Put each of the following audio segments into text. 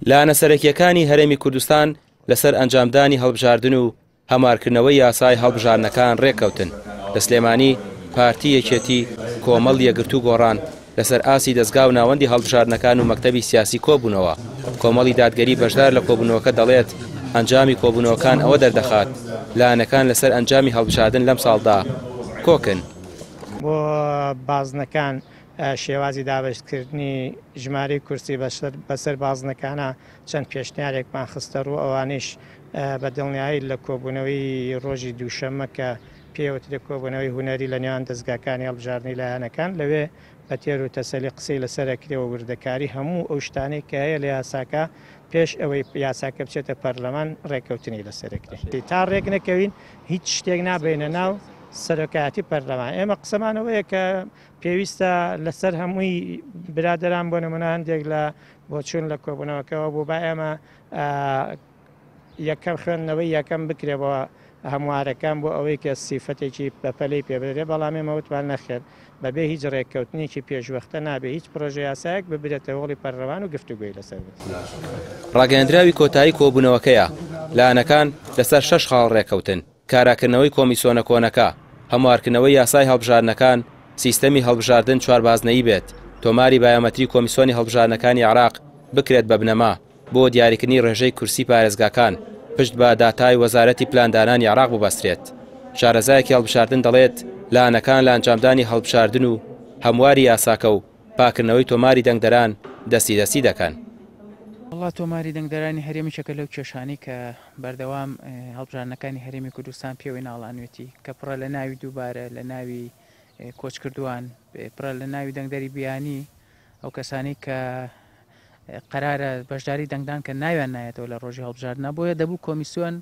لایەنە سەرەکییەکانی هەرێمی کوردستان لەسەر ئەنجامدانی هەڵبژاردن و هەموارکردنەوەی یاسای هەڵبژاردنەکان رێککەوتن. لە سلێمانی، پارتی، یەکێتی، کۆمەڵ، یەکگرتوو، گۆڕان لەسەر ئاستی دەزگا و ناوەندی هەڵبژاردنەکان و مەکتەبی سیاسی کۆبوونەوە. کۆمەڵی دادگەری بەشدار لە کۆبوونەوەکە دەڵێت، ئەنجامی کۆبوونەوەکان ئەوە دەردەخات، لایەنەکان لەسەر ئەنجامی هەڵبژاردن لەمساڵدا کۆکن. بۆ بازنەکان شێوازی دابەشکردنی ژمارەی کورسی بەسەر بازنەکانا چەند پێشنیارێکمان خستەڕوو، ئەوانەیش بە دڵنیایی لە کۆبوونەوەی ڕۆژی دووشەممە کە پێوترێ کۆبوونەوەی هونەری لە نێوان دەزگاکانی هەڵبژاردنی لایەنەکان لەوێ بە تێر و تەسەلی قسەی لەسەر ئەکرێ و وردەکاری هەموو ئەو شتانەی کە هەیە لە یاساکە پێش ئەوەی یاساکە بچێتە پەرلەمان ڕێککەوتنی لەسەر ئەکرێ. تا ڕێک نەکەوین هیچ شتێک نابەینە ناو سەرۆکایەتی پەرلەمان. ئێمە قسەمان ئەوەیە کە پێویستە لەسەر هەمووی برادەران بۆ نمونە هەندێک لە بۆچوون لە کۆبوونەوەکەوە بوو با ئێمە یەکەم خوێندنەوەی یەکەم بکرێ بۆ هەموارەکان بۆ ئەوەی کە سیفەتێکی بەپەلەی پێ بدرێ، بەڵام ئێمە وتمان نەخێر بەبێ هیچ ڕێککەوتنێکی پێشوەختە نابێ هیچ پرۆژەیاسایەک ببرێتە هۆڵی پەرلەمان و گفتوگۆی لەسەر بکرێت. ڕاگەیەندراوی کۆتایی کۆبوونەوەکەیە، لایەنەکان لەسەر شەش خاڵ ڕێککەوتن، کاراکردنەوەی کۆمیسۆنە کۆنەکە، هەموارکردنەوەی یاسای هەڵبژاردنەکان، سیستەمی هەڵبژاردن چواربازنەیی بێت، تۆماری بایۆمەتری کۆمیسۆنی هەڵبژاردنەکانی عێراق بکرێت بە بنەما بۆ دیاریکردنی ڕێژەی کورسی پارێزگاکان، پشت بە داتای وەزارەتی پلاندانانی عێراق ببەسترێت. شارەزایەکی هەڵبژاردن دەڵێت، لایەنەکان لە ئەنجامدانی هەڵبژاردن و هەمواری یاساکە و پاکردنەوەی تۆماری دەنگدەران دەستی دەستی دەکەن. وەڵا تۆماری دەنگدەرانی هەرێم یەکێکە لەو کێشانەی کە بەردەوام هەڵبژاردنەکانی هەرێمی کوردستان پێوەی ناڵانوێتی کە پڕە لە ناوی دووبارە لە ناوی کۆچکردووان پڕە لە ناوی دەنگدەری بیانی ئەو کەسانەی کە قەرارە بەشداری دەنگدان کە ناویان نایەتەوە لە ڕۆژی هەڵبژاردنە بۆیە دەبوو کۆمیسیۆن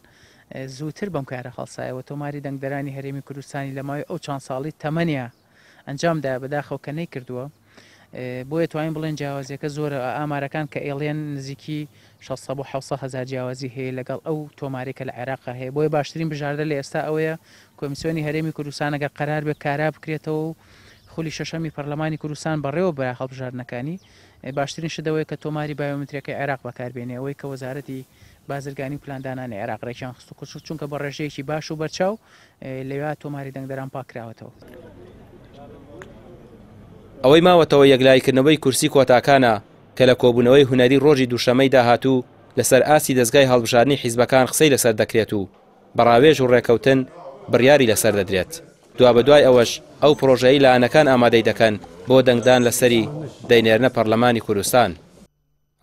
زووتر بەم کارە هەڵسایەوە تۆماری دەنگدەرانی هەرێمی کوردستانی لە ماوەی ئەو چەند ساڵی تەمەنیا ئەنجام دایە بەداخەوە کە نەیکردووە بۆیە توانین بڵێن جیاوازیەکە زۆرە ئامارەکان کە ئێڵێن نزیکی 600 بۆ 700 هەزار جیاوازی هەیە لەگەڵ ئەو تۆمارەی کە لە عێراق هەیە بۆیە باشترین بژاردە لە ئێستا ئەوەیە کۆمیسیۆنی هەرێمی کوردستان ئەگەر قەرار بێت کارا بکرێتەوە و خولی شەشەمی پەرلەمانی کوردستان بەڕێوە بە هەڵبژاردنەکانی باشترین شت ئەوەیە کە تۆماری بایۆمتریەکەی عێراق بەکاربێنێ ئەوەی کە وەزارەتی بازرگانی و پلاندانانی عێراق ڕێکیان خست و چونکە بە ڕێژەیەکی باش و بەرچاو لەوێ تۆماری دەنگدەران پاککراوەتەوە. ئەوەی ماوەتەوە یەکلاییکردنەوەی کورسی کۆتاکانە کە لە کۆبوونەوەی هونەری ڕۆژی دووشەممەی داهاتوو لەسەر ئاستی دەزگای هەڵبژاردنی حیزبەکان قسەی لەسەر دەکرێت و بە ڕاوێژ و ڕێکەوتن بڕیاری لەسەر دەدرێت. دوابەدوای ئەوەش ئەو پڕۆژەی لایەنەکان ئامادەی دەکەن بۆ دەنگدان لەسەری دەینێرنە پەڕلەمانی کوردستان.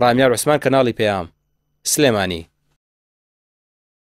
ڕامیار عوسمان کەناڵی پەیام، سلێمانی.